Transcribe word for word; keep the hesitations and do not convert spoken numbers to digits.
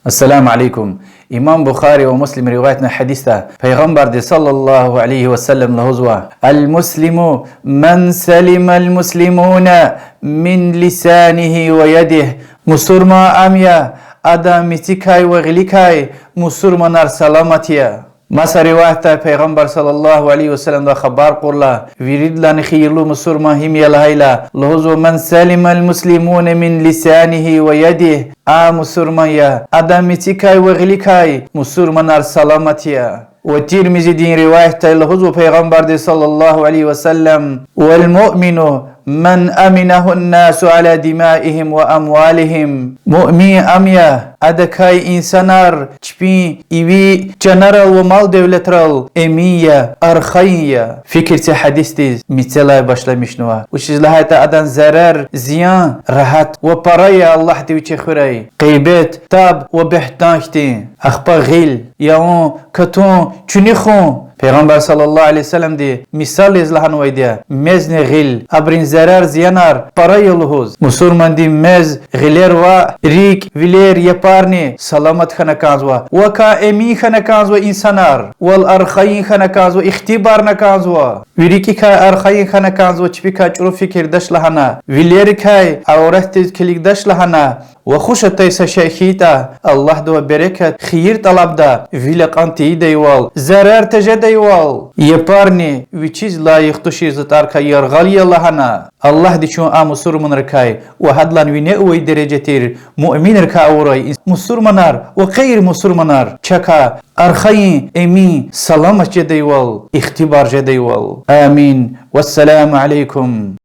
السلام عليكم. Имам Бухари ва Муслим риваятнавай гьадисда Пайгъамбарди صلى الله عليه وسلم лугьузва: المسلم من سلم المسلمون من لسانه ويده. Мусурман ам я, адан мецикай ва гъиликай мусурманар саламат я. Маса риваятда Пайгъамбар صلى الله عليه وسلمдивай хабар кьурла, виридалайни хийирлу мусурман гьим я лагьайла, лугьузва: من سلم المسلمون من لسانه ويده. А мусурман я, адан мецикай ва гъиликай мусурманар саламат я. Ва Тирмизидин риваятдай лугьузва Пайгъамбарди صلى الله عليه وسلم: والمؤمن من أمنه الناس على دمائهم وأموالهم. Муъмин ам я, адакай инсанар чпин иви чанарал ва мал-девлетрал эмин я, архайин я. Фикир це гьадисдиз, мецелай башламишнава. Вучиз лагьайтӀа адан зарар, зиян, рагьат ва пара я Аллагьди вичи хуьрай. Гъибет, таб ва буьгьтан хьтин, ахпа гъил, яун, катун, чуьнуьхун. Пайгъамбар صلى الله عليه وسلمди мисал яз лагьанвайди я: мезни гъил, абурун зарар-зиянар пара я лугьуз. Мусурмандин мез, гъилер ва рикӀ, вилер, япарни саламат хьана кӀанзава, вакай эмин хьана кӀанзава инсанар, вал архайин хьана кӀанзава, ихтибарна кӀанзава. Ви рикӀикай архайин хьана кӀанзава, чпикай чӀуру фикирдач лагьана, вилерикай авратдиз килигдач лагьана, ва хуш атай са шей хьайитӀа, Аллагьдивай берекат, хийир тӀалабда, вил акьан тийидайвал, зарар тежедайвал, япарни вичиз лайих тушир затӀарикай яргъал ая лагьана. Аллагьди чун а мусурманрикай ва гьадалай вине авай дережа тир муъминрикай авурай, мусурманар ва гъейри мусурманар чакай архайин, эмин, саламат жедайвал, ихтибар жедайвал. Амин. والسلام عليكم.